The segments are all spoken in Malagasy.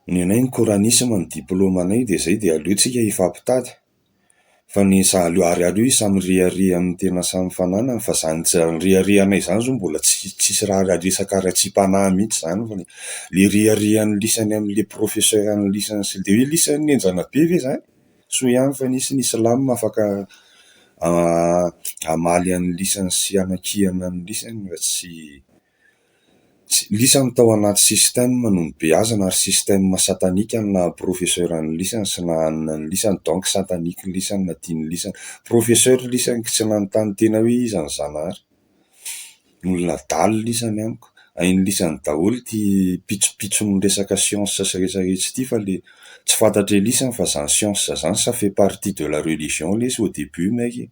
Ny anay ny coranisme ny diplôme-nay dia izay dia aleo tsika hifampitady. Fa ny aleo ary aleo samy mirehareha amin'ny tena samy fananany fa izany reharehanay izany izao mbola tsy tsisy raha resaka ara-tsimpanahy mihitsy izany fa le reharehan'ny lisany amin'le professeur an'ny lisany sy dia hoe lisany henjana be ve izany? Soa ihany fa nisy ny islam afaka hamaly an'ny lisany sy hanakiana an'ny lisany fa tsy Tsy lisany tao anaty système no nobeazana ary système satanique no naha professeur an'i lisany sy naha anona an'i lisany donc satanique lisany na tian'i lisany. Professeur lisany tsy nanontany tena hoe iza ny Zanahary. Olona adala lisany amiko. Hain'i lisany daholo ity pitsopitson'ny resaka science sy retraretra ity fa le tsy fantatr'i lisany fa zany science zany ça fait partie de la religion lesy au début mec e.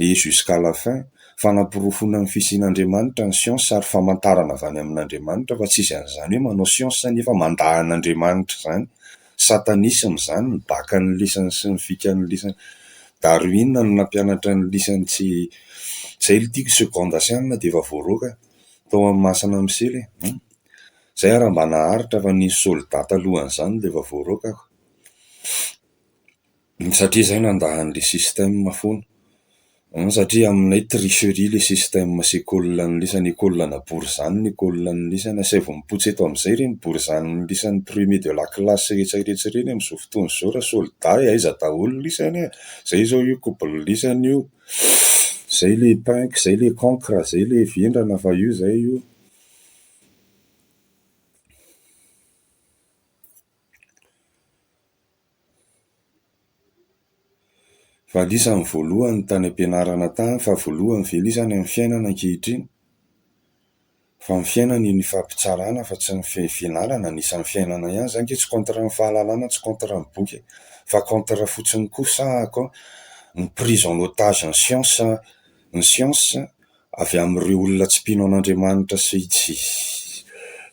Et jusqu'à la fin, fanaporofoana ny fisian'Andriamanitra ny siansa ary famantarana avy any amin'Andriamanitra fa tsisy an'izany hoe manao siansa nefa mandà an'Andriamanitra izany. Satanisme izany ny bakan'ny lisany sy ny fikan'ny lisany. Darwin no nampianatra ny lisany tsy izay aloha tiako seconde sy anona dia efa voaroaka tao amin'ny masina misely e. Izay ary mba naharitra fa nisy soldat talohan'izany dia efa voaroaka aho. Satria zay nandà an'le système foana. Satria aminay tricherie le système sy école an'lisany, école ana borizano ny école an'lisany. Asaivo mipoitra eto amin'izay ireny borizano an'lisany premier de la classe rehetra rehetra ireny amin'izao fotoana izao raha soldat e, aiza daholo lisany e! Zay izao io couple lisany io, zay le punk, zay le cancre, zay le vendrana fa io zay io. Fa lisany voalohany tany am-pianarana tany fa voalohany ve lisany amin'ny fiainana ankehitriny? Fa ny fiainana iny ifampitsarana fa tsy ny fianarana, anisan'ny fiainana ihany zany ange tsy contre ny fahalalana tsy contre ny boky e! Fa contre fotsiny kosa ko ny prise en otage ny science ny science avy amin'ireo olona tsy mpino an'Andriamanitra sy tsy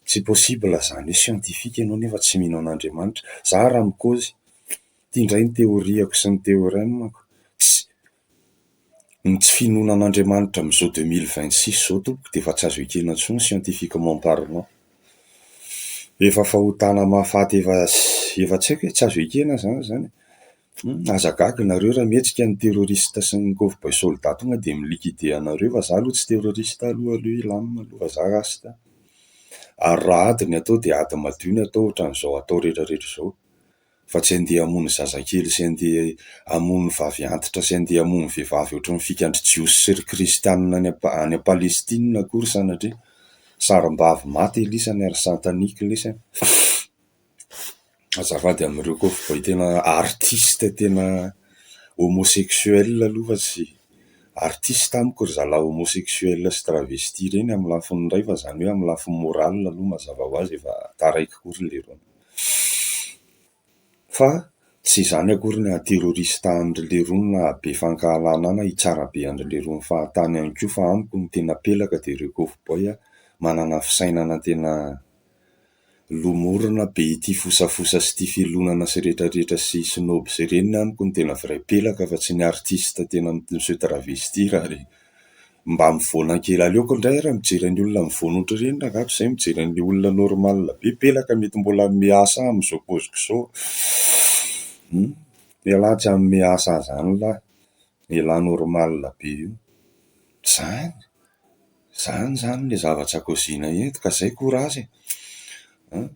tsy possible zany hoe scientifique ianao nefa tsy mino an'Andriamanitra. Za raha mikaozy, ity indray ny théorie-ko sy ny théorème-ko, tsy ny tsy finoana an'Andriamanitra amin'izao 2026 izao tompoko dia efa tsy azo ekena intsony scientifiquement parlant. Efa fahotana mahafaty efa efa tsy haiko hoe tsy azo ekena zany zany e. Aza gaga nareo raha mihetsika ny terroriste sy ny cowboy soldat tonga dia mi-liquider anareo fa za aloha tsy terroriste aloha aleo hilamina aloha fa za rasta. Ary raha ady ny atao dia ady madio ny atao ohatran'izao atao rehetra rehetra izao fa tsy andeha hamono zazakely sy andeha hamono vavy antitra sy andeha hamono vehivavy ohatran'ny fikan-dry jiosy sy ry kristianina any any Palestine akory sanatria. Sarim-bavy maty elisany ary satanique lesany. Azafady amin'ireo cowboy tena artiste tena homosexuel aloha fa tsy artiste amiko ry zalahy homosexuel sy travesti ireny amin'ny lafiny iray fa izany hoe amin'ny lafiny moral aloha mazava ho azy efa taraiky koa ry lerony. Fa tsy izany akory ny haha terroriste an-dry lerony na haha be fankahalana na hitsara be an-dry lerony fahatany ihany koa fa amiko ny tena pelaka dia ireo cowboy manana fisainana tena Lomorina be ity fosafosa sy ity filonana sy retraretra sy snob sy ireny amiko no tena vrai pelaka fa tsy ny artiste tena mi se travestir ary mba mivoana kely aleoko indray ary mijery ny olona mivoana ohatr'ireny rangahy toy izay mijery an'ilay olona normal be pelaka mety mbola hanome asa ahy amin'izao paoziko izao hum ialahy tsy hanome asa ahy izany lahy ialahy normal be io zany Zany zany le zavatra kôzina eto ka zay courage e! An!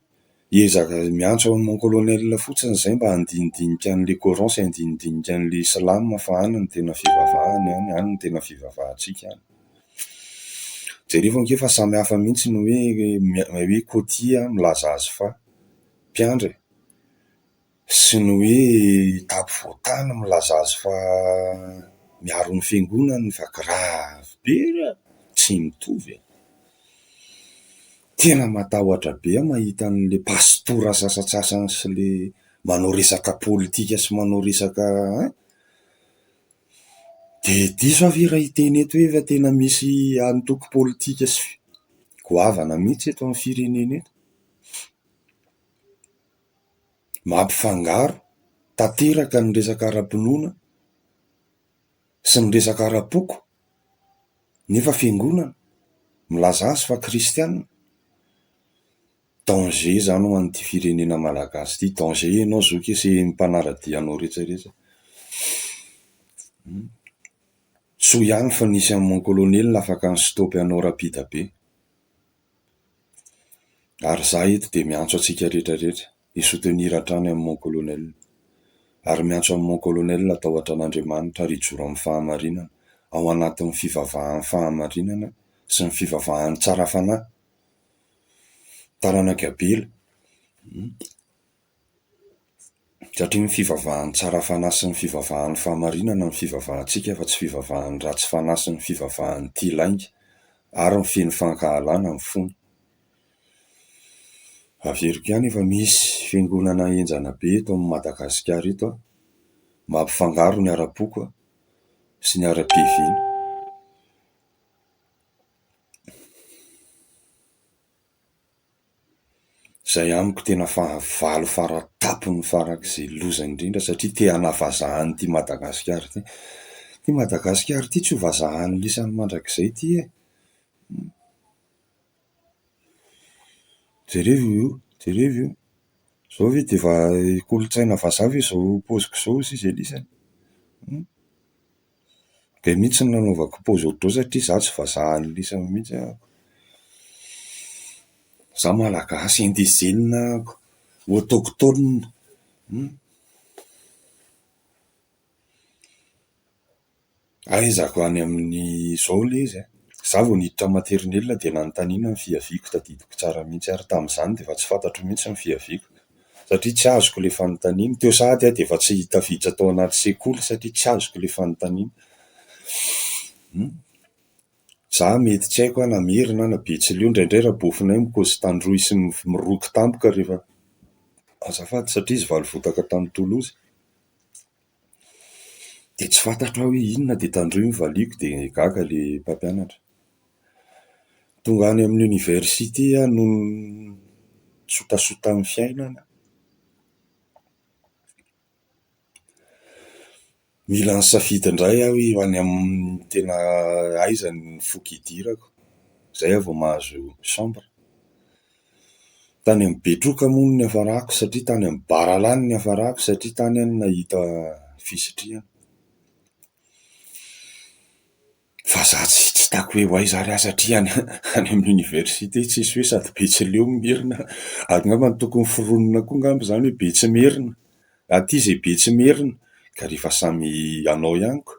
Hiezaka miantso an'i mon colonel fotsiny zay mba handinidinika an'le coran sy handinidinika an'le islam fa any no tena fivavahany any, any no tena fivavahantsika any. Jereo ange fa samy hafa mihitsy ny hoe hoe côtier milaza azy fa mpiandry e! Sy ny hoe tapovoantany milaza azy fa miaro ny fiangonany fa grave be re a! Tsy mitovy e! Tena matahotra be aho mahita an'le pastora sasantsasany sy le manao resaka politika sy manao resaka hein! Dia diso aho ve raha hiteny eto hoe efa tena misy antoko politika sy goavana mihitsy eto amin'ny firenena eto? Mampifangaro tanteraka ny resaka ara-pinoana sy ny resaka ara-poko nefa fiangonana milaza azy fa kristiana. Danger izany ho an'ity firenena malagasy ity. Danger ianao zoky sy ny mpanara-dia anao rehetra rehetra. Soa ihany fa nisy an'i mon colonel afaka ni-stopper anao rapide be. Ary za eto dia miantso antsika rehetra rehetra hi-soutenir hatrany an'i mon colonel. Ary miantso an'i mon colonel hatahotra an'Andriamanitra ary hijoro amin'ny fahamarinana, ao anatin'ny fivavahan'ny fahamarinana sy ny fivavahan'ny tsara fanahy. Taranak'i Abela. Satria ny fivavahan'ny tsara fanahy sy ny fivavahan'ny fahamarinana no fivavahantsika fa tsy fivavahan'ny ratsy fanahy sy ny fivavahan'ny tia lainga ary ny feno fankahalana ny fony. Averiko ihany efa misy fiangonana henjana be eto amin'i Madagasikara eto mampifangaro ny ara-poko sy ny ara-piaviana. Izay amiko tena fahavalo faratapony farak'izay loza indrindra satria te hanavazaha an'ity Madagasikara ity. Ity Madagasikara ity tsy ho vazahan'ny lisany mandrakizay ity e! Jerevo io, jerevo io. Izao ve dia efa kolontsaina vazaha ve izao paoziko izao hoy sisa lisany? Be mihitsy ny nanaovako paozy ohatr'izao satria izaho tsy vazaha an'lisany mihitsy aho. Izaho malagasy indigène aho, autochtone. Aiza ko any amin'ny izao ilay izy e! Izaho vao niditra maternelle dia nanontaniana ny fiaviako, tadidiko tsara mihitsy ary tamin'izany dia efa tsy fantatro mihitsy ny fiaviako satria tsy azoko ilay fanontaniana. Teo sahady aho dia efa tsy tafiditra tao anaty sekoly satria tsy azoko ilay fanontaniana. Izaho mety tsy haiko na merina na betsileo, indraindray rabofinay mikaozy tandroy sy miroky tampoka rehefa azafady satria izy valovotaka tany Toulouse. Dia tsy fantatro aho hoe inona dia tandroy ny valiako dia gaga ilay mpampianatra. Tonga any amin'ny oniversite aho noho ny sotasotan'ny fiainana. Mila nisafidy indray aho hoe any amin'ny tena aiza ny foko hidirako, izay aho vao mahazo chambre. Tany amin'ny Betroka moa no niafarako satria tany amin'ny Baralany no niafarako satria tany aho no nahita fisitrihana. Fa za tsy tsy tako hoe ho aiza ary aho satria any any amin'ny oniversite tsisy hoe sady betsileo no merina ary angamba ny tokony foronina koa angamba izany hoe betsimerina, aty izay betsimerina ka rehefa samy hanao ihany ko.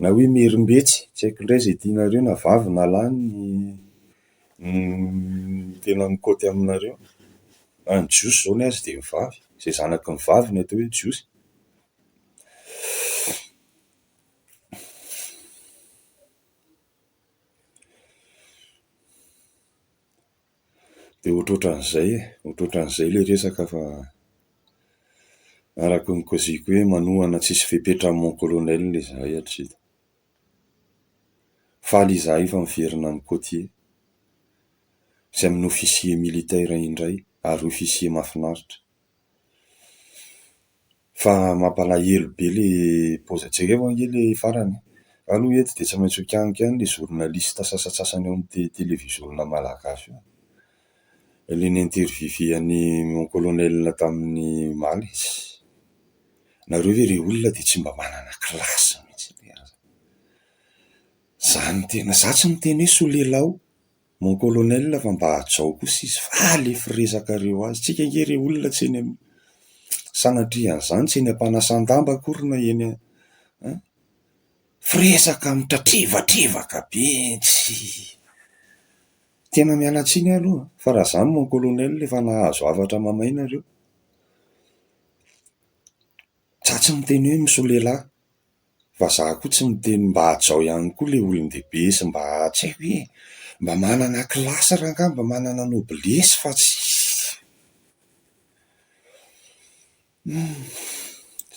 Na hoe merimbetsy, tsy haiko indray izay tianareo na vavy na lahy ny tena mikaoty aminareo. Fa ny jiosy izao ny azy dia ny vavy, izay zanaky ny vavy no atao hoe jiosy. Dia ohatrohatran'izay e, ohatrohatran'izay ilay resaka fa araka ny kôziko hoe manohana tsisy fepetra an'i mon colonel izahay hatreto. Faly izahay fa miverina amin'ny côtier sy amin'ny officier militaire indray ary officier mahafinaritra. Fa mampalahelo be le paozy, jereo ange le farany e! Za aloha eto dia tsy maintsy ho kianiko ihany le journaliste sasantsasany ao amin'ny televiziona malagasy io. Le ni-interviewer an'i mon colonel tamin'ny omaly. Nareo ve re olona dia tsy mba manana classe mihitsy ve aza? Zany tena, za tsy miteny hoe solelao. Mon colonel fa mba hajao kosa izy fa le firesakareo azy, tsika ange re olona tsy eny am sanatria an'izany tsy eny am-panasan-damba akory na eny an firesaka mitratrivatrivaka be tsy tena miala tsiny aho aloha fa raha zany mon colonel efa nahazo hafatra mamay nareo, za tsy miteny hoe misolelà. Fa za koa tsy miteny mba hajao ihany koa le olon-dehibe sy mba tsy haiko e! Mba manana classe rangaha mba manana noblesse fa tsy Humm!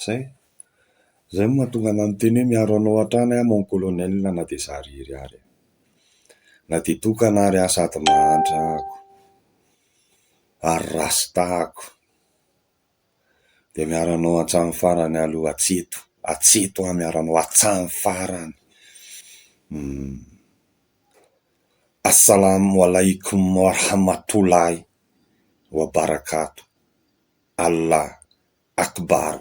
Zay. Zay no mahatonga anah miteny hoe miaro anao hatrany aho mon colonel na dia za irery ary. Na dia tokana ary aho sady mahantra ako. Ary rasta ako. Dia miaro anao hatramin'ny farany aloha hatreto, hatreto aho miaro anao hatramin'ny farany. Humm. Assalam Walaikum Warahmatoulahi Wabarakatuh. Allah Akbar.